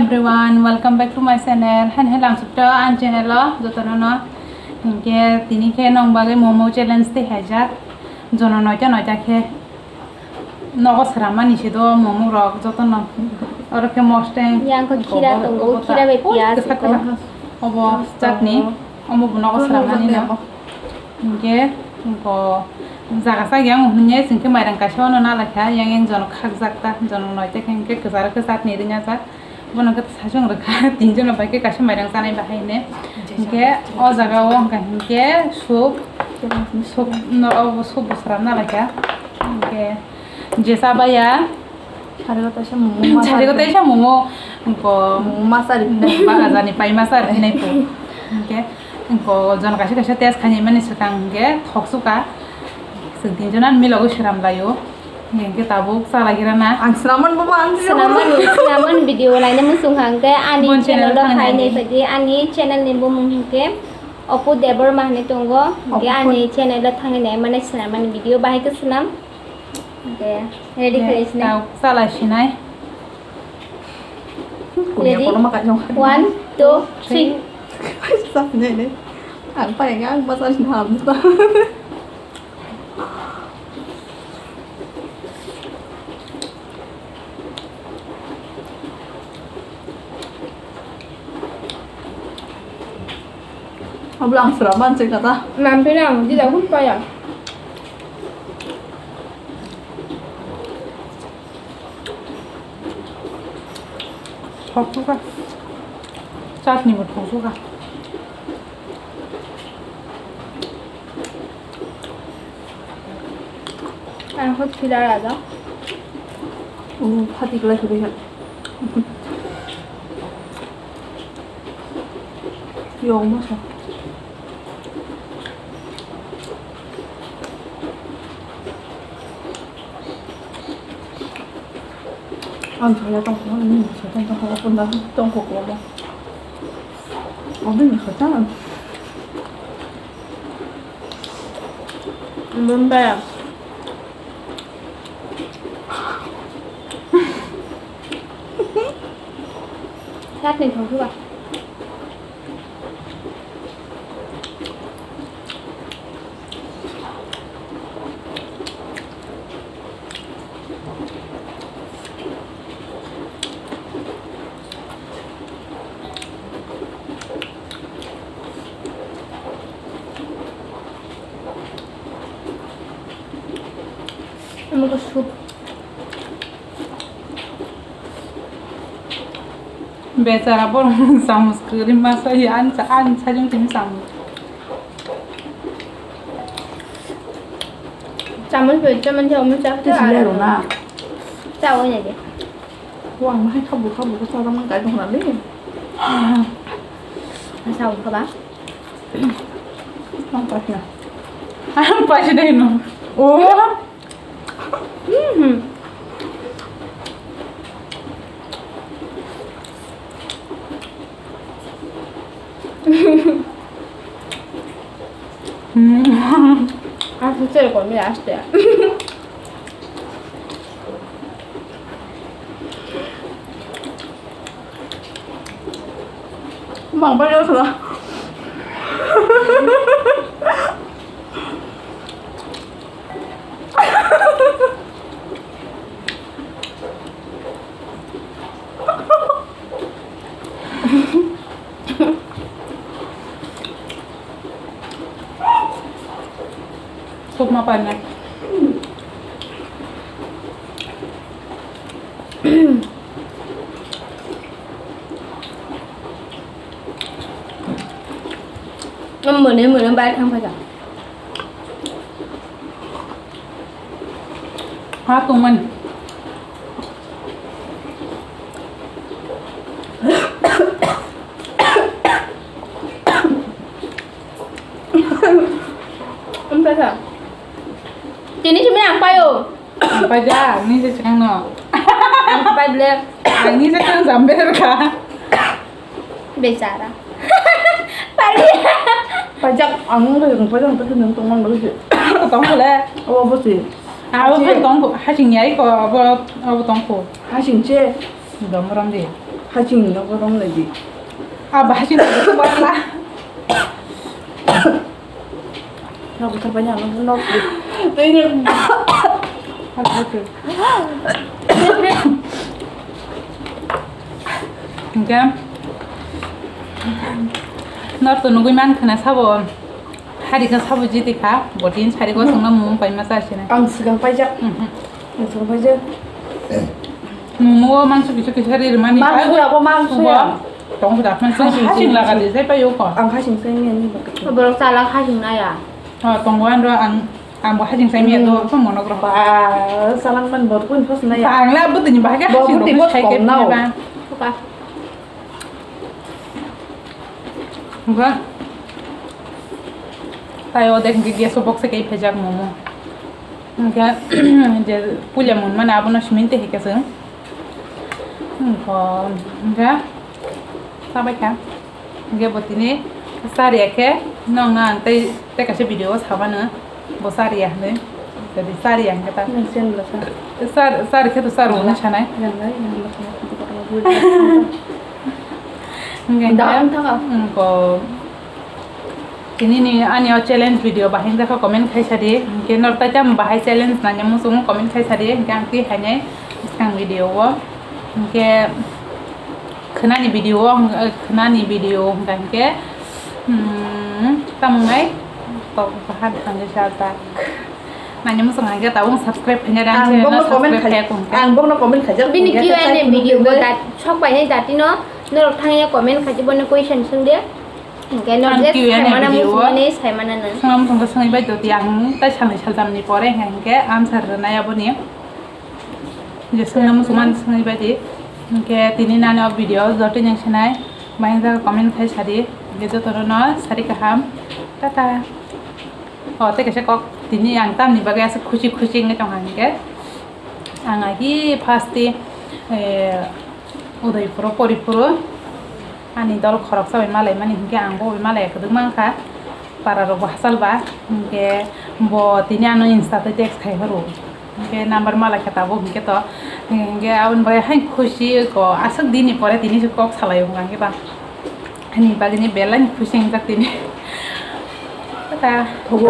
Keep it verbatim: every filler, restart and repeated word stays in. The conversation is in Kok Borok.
Everyone, welcome back to my channel. Hen helam sukto an channel o jotono no. Hinkhe tini khe nong bagwi momo challenge tei haijak. Jono noita noita khe nogo sramani se do momo rok jotono. Oro khe mosteng. Yang khe khira tongo, khira bai piyaj kwsa tongo. Kwsa. Obo chutney. Omo bo nogo sramani no. Hinkhe, hinkhe jaga sa yang hwnwi chwng khe mairang kaisa wano nalai kha, yang yang jono khakjak ta, jono noita khe hinkhe kwcharo khe chutney ringjak. Bono khe saichung rwkha, tinjono bai khe kaisa mairang chanai bahai hinwi. Hinkhe o jaga o wngkha hinkhe soup, soup no, obo soup bo sram nalai kha. Hinkhe je cha baiya, Sarigo taisa momo masa Sarigo rikhe. Taisa momo, ko momo masa rikhe. Baga jani pai masa rikhe nai po. Hinkhe, ko jon kaisa kaisa test khaini mani swkang hinkhe thok suka. Chwng tinjonan milogo sram laio. Hinkhe tabuk chala gira na. Ang sramani baba, ang sramani. Sramani, sramani video naina muchung hangkhe ani bon channel channel o thangni khaini nai. Phaidi ani channel ni bumung hingkhe Opu Debbarma hinwi tongo. Opu Hingkhe ani channel o thangni nai mane sramani video bahai khe swnam. Hingkhe ready khe sinai. Tau chala sinai. Kuya. Ready? Kono ma kanyang. One, two, three. Sa sinai ne. Ang pa yang ang masa sinai ham. Abla ang sra ban cek kata. Mampinang, di dagun paya. Thok suka. Chutney bo thok suka. Ang hot sida raja. Oh, phati klai sida ya. Yo, masa. Ang chaya tongkha, ang ni chaya tongkha, ang pun dah tongkha ko ba. Ang ni chaya. Mumbai. Sat ni thong ba. Omo khe soup. Bechara borok samus kwrwi masa ya, ani sa-, ani sajwng tini samus. Samus bai chamani omo chakhe. Tei sini aro na. Cha oi nai de. Wang hai khabu khabu khe chajak man kai tong na le. Sa oi kha ba. Ang paisna. Ang paisna no. Oh. Mhm. Ang sese ko mi aste. Mang pai rw sala. Sukma panai. Mone mone bai thang phaikha. Ha tongmani. Tini simi ang payo. Ang paja, ang ni je chang no. Ang pai ble. Ang ni je chang jambe ka. Bechara. Pali. Pajak ang nung bai nung pajak nung tong mang lagi. Tong le. Abo bo si. Abo bo tong ko hasing yai ko abo abo tong ko. Hasing che. Dom ram de. Haching no borom le di. Ah, bahasing no borom la. Nok buthar bai ano nok di. Tei no. Hingke nor to nugui man khana sabo. Hari kha sabo jiti kha, botin sari go songna mung pai ma sa sini. Ang sigang paijak. Mhm. Ang sigang paijak. Momo o mangso kisa kisa ri rwmani. Mangso ya, bo mangso ya. Tong da, mangso. Hasing laga di, sai payo ko. Ang hasing sai ni ani ba. Borok chala hasing na ya. Ha, tong wan ro ang, ang bo hasing sai mi ya do, ko monok ro. Ba, salang man bor kun phos na ya. Bangla butini bahage hasing ro sai ke ba. Ba. Ba. Tai o dek hingke gas o box se kai phejak momo. Hingke je puila mun mane abono simin te hingke se. Hingke, hingke sabai kha. Hingke bo tini sari ya khe nong na ang tei, tei kaisa video o sabano. Bo sari ya hwnwi. Jadi sari ya hingke ta. Nang sen bwsa. Sar, sari khe to sari hwnwi sanai. Yang lai, yang bwsa. Hingke da hingke, ang thanga. Hingke tini ni ani o challenge video bahai wngkha comment khai sadi. Hingke nor tai tam bahai challenge nanya muchung comment khai sadi. Hingke ang twi hainai swkang video o. Hingke khwnani video o, khwnani video hingka hingke, hmm, tamo wngnai? Tok bahan thangwi sajak. Nanya muchung hingke tabuk subscribe khaina ang channel no subscribe khai kung. Ang bokno comment khaijak. Bini Q and A video bo dat sok bai hai dati no norok thangya comment khaji bono question swngde. Hingke no je saimana muchung mani saimana nang. Swngna muchung khe swngwi bai doti ang tai salni saljam ni pore hingke answer rwnai aboni. Je swngna muchung mani swngwi bai di. Hingke tini nani o video jotoi nang sinai. Bahai jaga comment khai sadi. Hingke jotono no sari kaham. Tata. O, tei kaisa kok tini ang tamni bagwi aswk khusi khusi wngwi tongkha hingke. Ang agi first, eh, Udaipuro pori phuru ani dol khoroksa bai malaimani hingke ang bo bai malaiya kwdwkma wngkha. Para rok bo hachal ba hingke bo tini ano Insta tei text khai horo. Hingke number malaikha tabuk hingke to, hingke aboni bagwi hai khusi ko aswk dini pore tini se kok salai wngkha hingke ba. Ani bagini belai ni khusi wngjak tini. Tata. Thogo.